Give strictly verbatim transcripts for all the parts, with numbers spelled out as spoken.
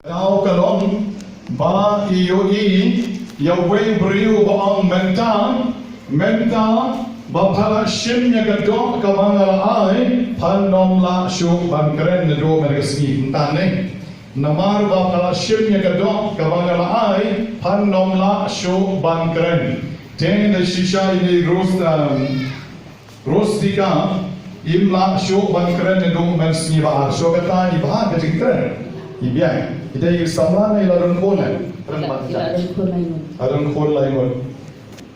Daw ka long ba ïohi ïa uwei u briew uba ong, mynta, mynta ba pha la shim ïa ka doh kaba nga la ai, phan ym lah shuh ban kren naduh mynta ka sngi, mynta ne. Namar ba pha la shim ïa ka doh kaba nga la ai, phan ym lah shuh ban kren. Te da shisha ine i Rus, um, Rustika, im lah shuh ban kren naduh mynsngi ba ar. Shuh kata i bha ka jingkren. I biang. I dei i samla ne i la rung khun ne? I la rung khun lai ngut. I la rung khun lai ngut.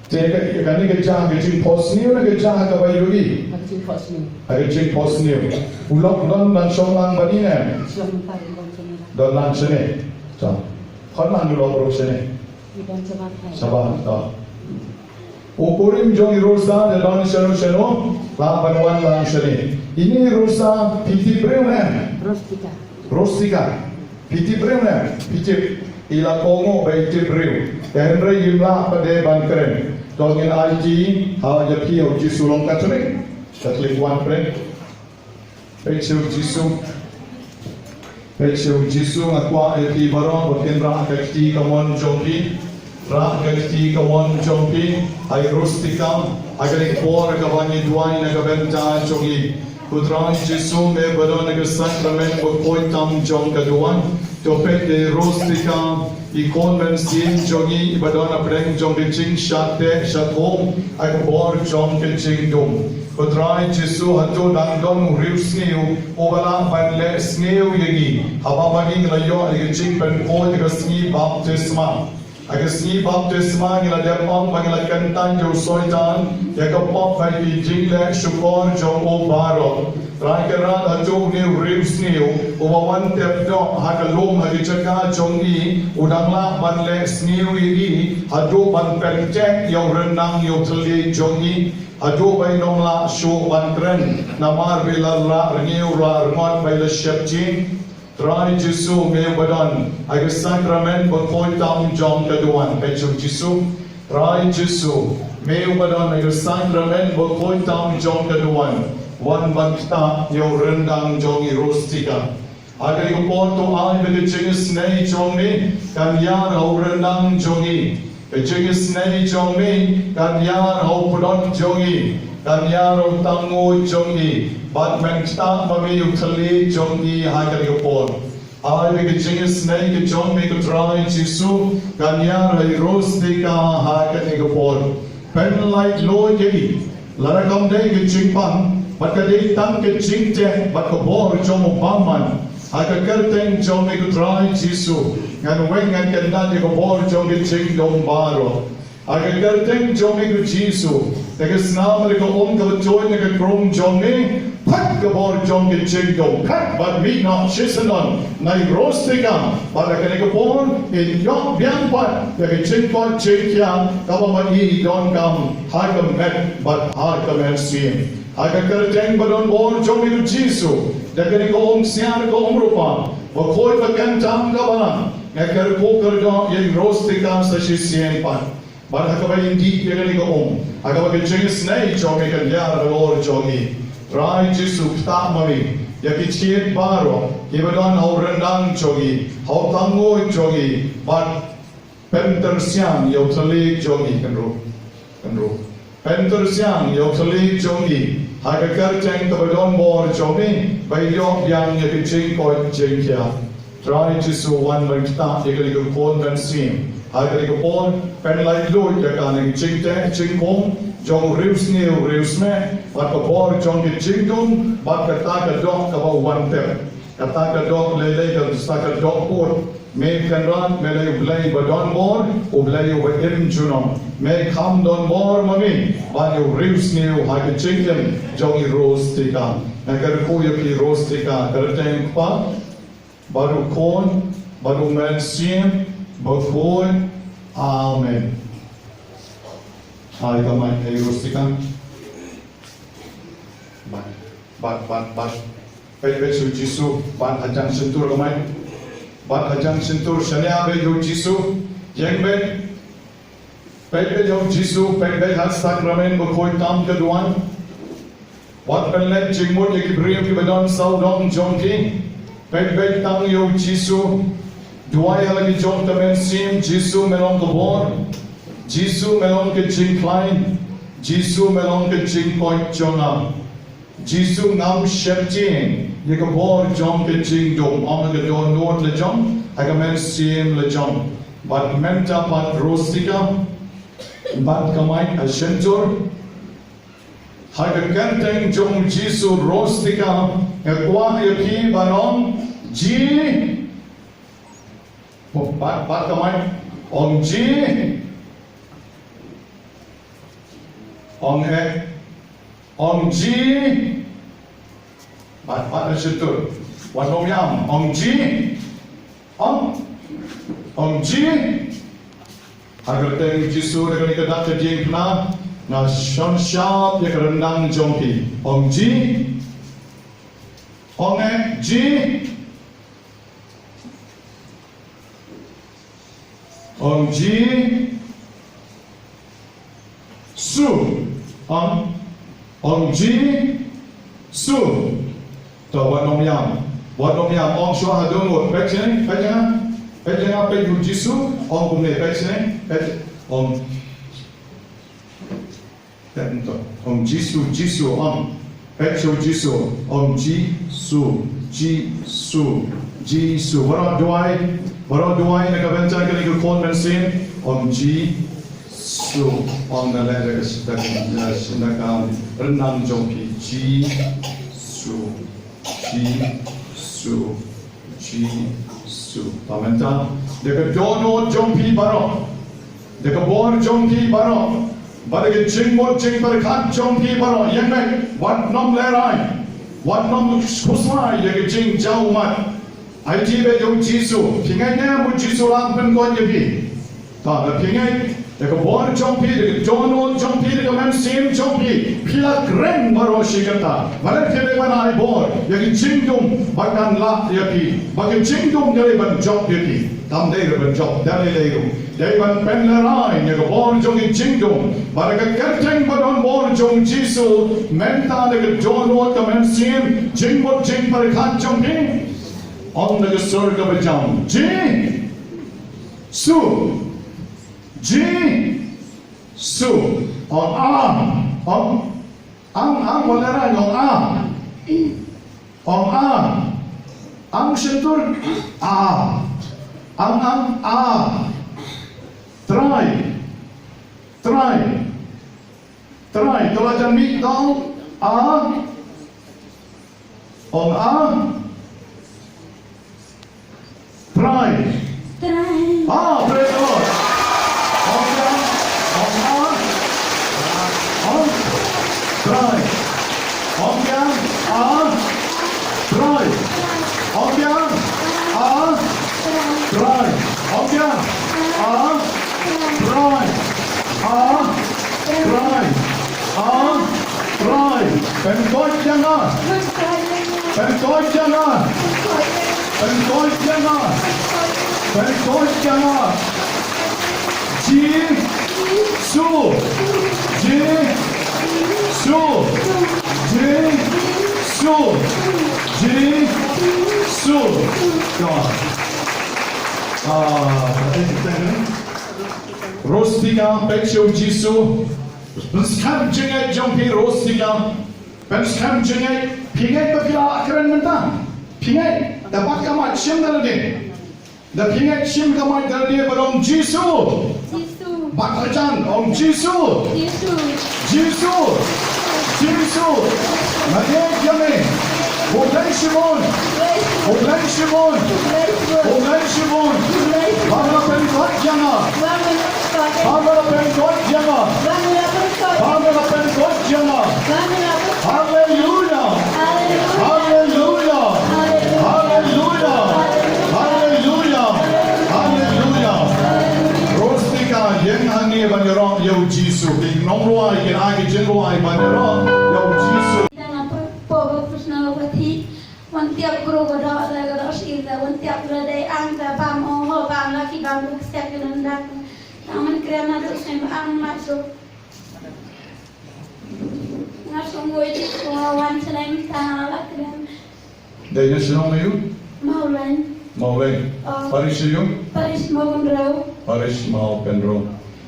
Te ka, kane ka jia ka jingphohsniew ne ka jia kaba ïohi? Ka jingphohsniew. Ka jingphohsniew. U lok don ban shong lang bad ine? Shong lang bad ine. Don lang shane. Khot lang u lok ruh shane. Shabar, to. U kurim jong i Rosa da don shano shano, lah ban wan lang shane. Ine i Rosa phi tip briew ne? Rustika. Rustika. Phi tip briew ne? Phi tip. I la kohnguh ba i tip briew. Te hynrei im lah pat de ban kren. To ngin aiti ha ïa phi ïa u Jisu long Katholik. Katholik wan pren. Peit sha u Jisu. Peit sha u Jisu, nga kwah ïa phi baroh ba kin rah ka kti kamon jong phi. Rah ka kti kamon jong phi. Ai Rustika, ha kane ka por kaba ngi duwai na ka bynta jong ngi. Ko Trai Jisu, me ba don ha ka sakramen bakhuid tam jong ka duwan. To peit ïa i Rustika, i khun mynsiem jong ngi, i ba don hapdeng jong ka jingshah teh shah thung, ha ka bor jong ka jingdum. Ko Trai Jisu, hato dang don u riewsniew uba lah ban leh sniew ïa ngi, haba ma ngi ngi la ïoh ïa ka jingpynkhuid ha ka sngi baptisma. Ha ka sngi baptisma ngi la dep ong ba ngi la kyntait ïa u Soitan, ïa ka pop bad ki jingleh shukor jong u baroh. Trai Kynrad, hato une u riewsniew uba wan tep doh ha ka lum ha ka jaka jong ngi, u dang lah ban leh sniew ïa ngi, haduh ban pynteh ïa u ryndang ïa u thylliej jong ngi. Haduh ba in ym lah shuh ban kren, namar ba i la rah rngiew rah rngot ba i la sheptieng. Trai Jisu, me uba don ha ka sakramen bakhuid tam jong ka duwan, peit sha u Jisu. Trai Jisu, me uba don ha ka sakramen bakhuid tam jong ka duwan, wan ban ktah ïa u ryndang jong i Rustika. Ha kane ka por to ai ba ka jingisynei jong me kan ïar ha u ryndang jong ngi. Ka jingisynei jong me kan ïar ha u pdot jong ngi, kan ïar ha u tangngud jong ngi, bad men ktah ma me ïa u thylliej jong ngi ha kane ka por. Ai ba ka jingisynei ka jong me ko Trai Jisu kan ïar ha i Rustika ha kane ka por. Pynlait luid ïa i. Lada kam dei ka jingpang, bad ka dei tang ka jingteh, bad ka bor jong u bymman. Ha ka kyrteng jong me ko Trai Jisu, ngan weng ngan kyndat ïa ka bor jong ka jingdum baroh. Ha ka kyrteng jong me ko Jisu, da ka snam bad ka um kaba tuid na ka krung jong me, phet ka bor jong ka jingdum, phet bad mih noh shisyndon na i Rustika, bad ha kane ka por, in ïoh biang pat ïa ka jingkoit jingkhiah kaba ma i donkam ha ka met bad ha ka mynsiem. Ha ka kyrteng ba don bor jong me ko Jisu, da kane ka umsiar ka umrupa, bakhuid ba kyntang kaba lang, nga kyrkhu kyrdoh ïa i Rustika sa shisien pat. Bad ha kaba in dih ïa kane ka um, ha kaba ka jingisynei jong me kan ïar halor jong ngi. Trai Jisu, ktah ma me ïa ki thied baroh kiba don ha u ryndang jong ngi, ha u tangngud jong ngi, bad pyntyrsiang ïa u thylliej jong ngi. Kan ruh, kan ruh. Pyntyrsiang ïa u thylliej jong ngi ha ka kyrteng kaba don bor jong me, ba ïoh biang ïa ka jingkoit jingkhiah. Trai Jisu, wan ban ktah ïa kane ka khun mynsiem ha kane ka por, pynlait luid ïa ka na ka jingteh jingkhum jong u riewsniew riewsmeh, bad ka bor jong ka jingdum, bad kata ka doh kaba u wan tep. Kata ka doh lei lei, kata ka doh pud. Me Kynrad, me lei U Blei ba don bor, U Blei uba im junom. Me kham don bor ma me ban ïa u riewsniew ha ka jingim jong i Rustika. Nga kyrkhu ïa phi Rustika, ha ka kyrteng u Kpa, bad u Khun, bad u Mynsiem Bakhuid. Amen. Ai ka mic ïa i Rustika. Bad, bad, bad, bad. Peit, peit sha u Jisu, bad hajan shyntur ka mic. Bad hajan shyntur, shaniah beit ïa u Jisu. Ïeng beit. Peit, peit ïa u Jisu, peit, peit ha ka sakramen bakhuid tam ka duwan. Wat pynleit jingmut ïa ki briew kiba don sawdong jong ki. Peit, peit tang ïa u Jisu. Duwai ha la ka jong ka mynsiem, Jisu me long ka bor, Jisu me long ka jingkhlaiñ, Jisu me long ka jingkoit jong nga. Jisu ngam sheptieng ïa ka bor jong ka jingdum, ong ha ka dohnud la jong, ha ka mynsiem la jong. Bad mynta pat Rostika bad ka mic ha shyntur. Ha ka kyrteng jong Jisu Rostika, nga kwah ïa phi ban ong Ji. Pat, pat ka mic. Ong Ji. Ong eh. Ong Ji. Pat, pat ha shyntur. Wat nym ïam. Ong Ji. Ong. Ong Ji. Ha ka kyrteng Jisu, da kane ka dak ka jingkyrmen, nga shon shap ïa ka ryndang jong phi. Ong Ji. Ong eh Ji. Ong Ji. Su. Ong. Ong Ji. Su. To, wat nym ïam. Wat nym ïam. Ong shuwa ha dohnud. Peit shane, peit shane. Peit shane, peit u Jisu. Ong kumne, peit shane, peit. Ong. Peit to. Ong Jisu, Jisu, ong. Peit sha u Jisu. Ong Jisu, Jisu, Jisu. Baroh duwai, baroh duwai na ka bynta kane ka khun mynsiem. Ong Ji. Su, ong na leh da ka shynrang, da ka shynrang ryndang jong phi. Jisu, Jisu, Jisu. Bad mynta da ka dohnud jong phi baroh, da ka bor jong phi baroh, bad da ka jingmut jingpyrkhat jong phi baroh, ïeng beit, wat nym lehrain, wat nym khuslai ïa ka jingjaw ummat. Aiti beit ïa u Jisu. Phi ngeit ne em u Jisu lah ban pynkoit ïa phi? Te lada phi ngeit, da ka bor jong phi, da ka dohnud jong phi, da ka mynsiem jong phi, phi la kren baroh shi katta. Balei phi dei ban ai bor ïa ka jingdum ba kan lah ïa phi, ba ka jingdum ka dei ban jop ïa phi? Kam dei ruh ban jop, dei lei ruh. Dei ban pynlehrain ïa ka bor jong ka jingdum. Bad da ka kyrteng ba don bor jong u Jisu, mynta da ka dohnud, ka mynsiem, jingmut jingpyrkhat jong phi, ong da ka sur kaba jam. Ji. Su. Ji. Su. Ong a. Ong. Ang, ang, wat lehrain, ong a. Ong a. Ang shyntur. A. Ang, ang, a. Trai. Trai. Trai, to la jan mih dong. A. Ong a. Trai. Trai. Ah, praise the Lord. Ong biang. Ong a. Ong. Trai. Ong biang. A. Trai. Ong biang. A. Trai. Ong biang. A. Trai. A. Trai. A. Trai. Pynkoit ïa nga. Pynkoit ïa nga. Pynkoit ïa nga. Pynkoit ïa nga. Jisu. Jisu. Jisu. Jisu. Come on. Ah, Rostika, peit sha u Jisu. Pynskhem jingngeit jong phi, Rostika. Pynskhem jingngeit. Phi ngeit ba phi la kren mynta? Phi ngeit? Da bat ka mic, shim da lade. Da phi ngeit, shim ka mic da lade bad ong Jisu. Jisu. Bad la jan, ong Jisu. Jisu. Jisu. Jisu. Nga ngeit ïa me. U Blei shibun. U Blei shibun. U Blei shibun. Ba me la pynkoit ïa nga. Ba me la pynkoit ïa nga. Ba me la pynkoit ïa nga. Haleluya. Haleluya. Haleluya. Haleluya. Haleluya. Rostika, ïeng hangne ban ïaroh ïa u Jisu. Ki nongrwai kin ai ki jingrwai ban ïaroh ïa u Jisu. Tang nga pyrkhat ba u Khrist na ka pyrthei, wan tiap bru ka doh la ka doh shi la, wan tiap la dei ang da bam ong ho bam la ki bam da ksiak ki nang dak. Tang man kren na duk snem ang mat duk. Nga sngewthuh ba wan snem tang la kren. Dei na shnong aïu? Mawlaiñ. Mawleng. Oh. Parish ïa u? Parish Mawkynrew. Parish Mawkynrew.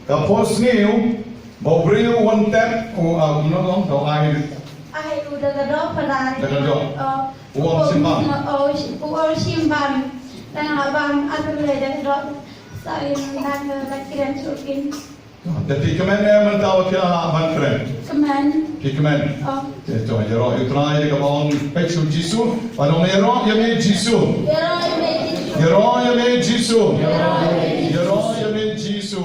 Ka por sniew ba u briew u wan tep u, ah, kumno long, da u ai. Ai u da ka doh padai. Da ka doh. Oh. U ong shim bam. Oh, u ong shim bam. Dang la bam, ah, ka lei da ka doh. Sa in da ka la kren shuh kin. Te phi kmen ne mynta ba phi la ban kren? Kmen. Phi kmen? Oh. Te to ïaroh ïa u Trai ïa kaba ong peit sha u Jisu. Ban ong ïaroh ïa me Jisu. Ïaroh ïa me Jisu. Ïaroh ïa me Jisu. Ïaroh ïa me Jisu.